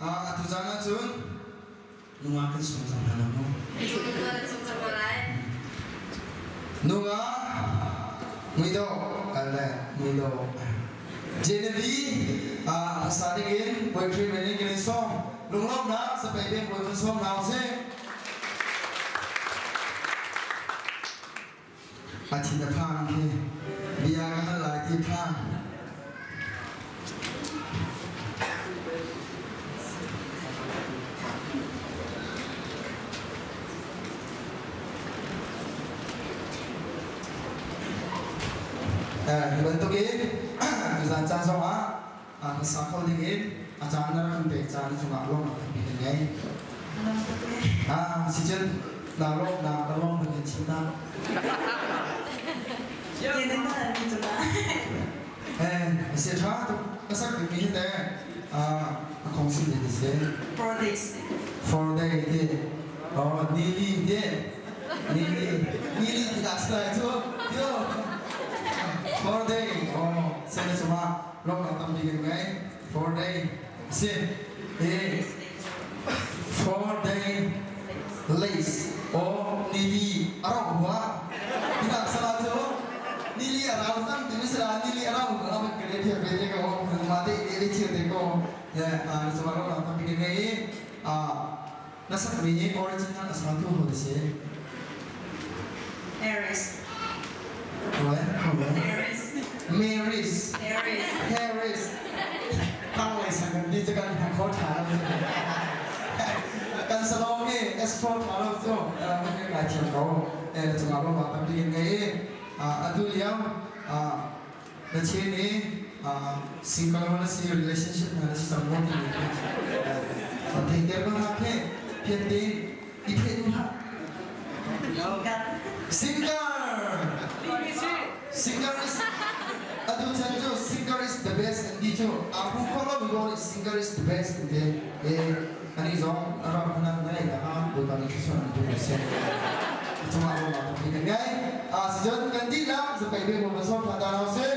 Atu zan ahcun nungak kan sung cang hna lo mu. Nungak muidawh le muidawh Genevieve hmasa dingin boyfriend men in kan in sawm. Lunglawmhnak zapei beng bawi kan sawm hna usih. A thin a phang khi bia ka hal lai ti phang. Hi bantukin tuzan caan zongah hmasa kho dingin a caan na rak kan pek caan cungah lawmhnak tampi kan ngei. Ah, si cun na lawmhnak na lawm kan chim ta. Eh, si tha tuk ka sak dingmi hi te a khong sin te si. 4 days. 4 day te. Oh, nili te. Nili nili ti dah sai cu. Yo. 4 day. Oh, sen cuma lawmhnak tampi kan ngei. 4 day. Si. Eh, 4 day lace. Oh, nili arau hua. Tidak salah cu. Nili arau cang ti misala nili arau ko amat kere thiam ve te ko. Ma te te thiam te ko. Ya, cuma lawmhnak tampi kan ngei. Ah, na sakmi hi original a satu ho si. Harris. What? Harris. Mary's. Harris. Harris. Tang lei sang kan ti cu kan hna kho tha lo. Kan salom hi S4 tha lo cu kan ngai thiam ko. Eh cungah lo ma tampi kan ngei i atu lio na chin i single na si relationship na si cang mo ti thei ter ko hna khe phian te i pheh duh hlah. Singer! Singer is atu chan cu singer is the best an ti cu a pu kho lo mi is singer is the best an ti e ani zong ram hna na nei na Bawipa nih thluachuah an tu seh cungah ro ma kan ngai a si cun kan dih lak zapai be mo som tha ta lo seh.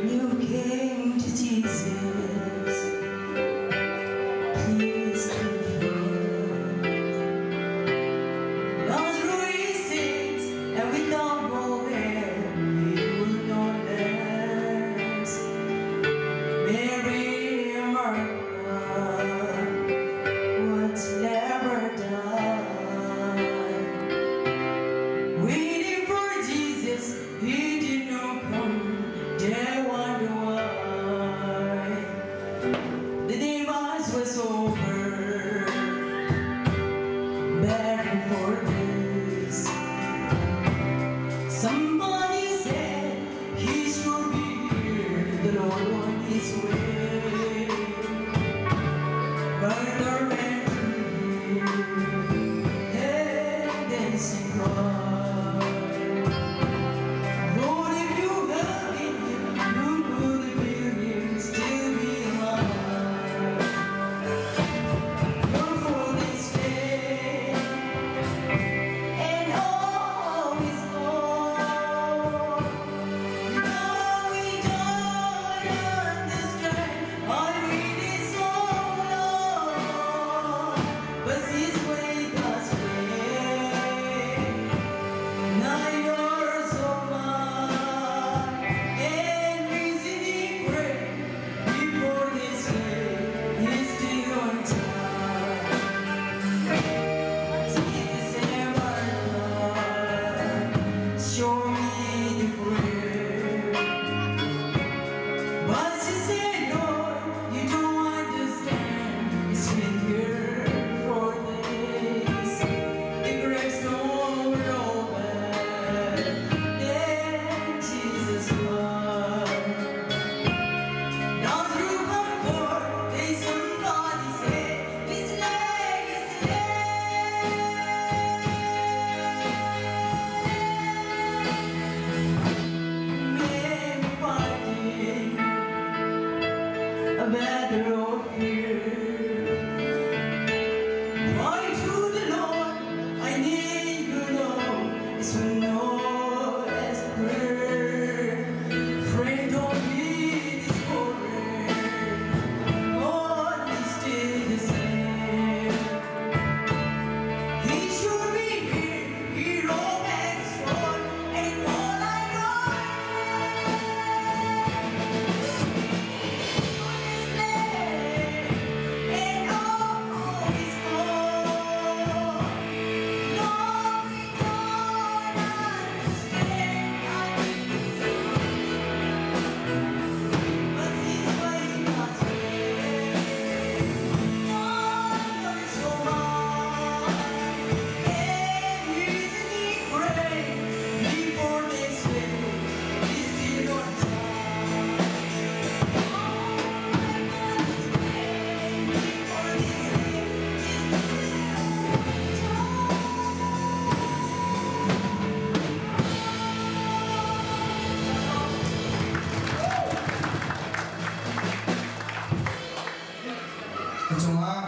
You came to Jesus. Please confess. Lazarus sings, and we don't go where he will not last. Mary and Martha would never die. Waiting for Jesus, he did not come. They wonder why.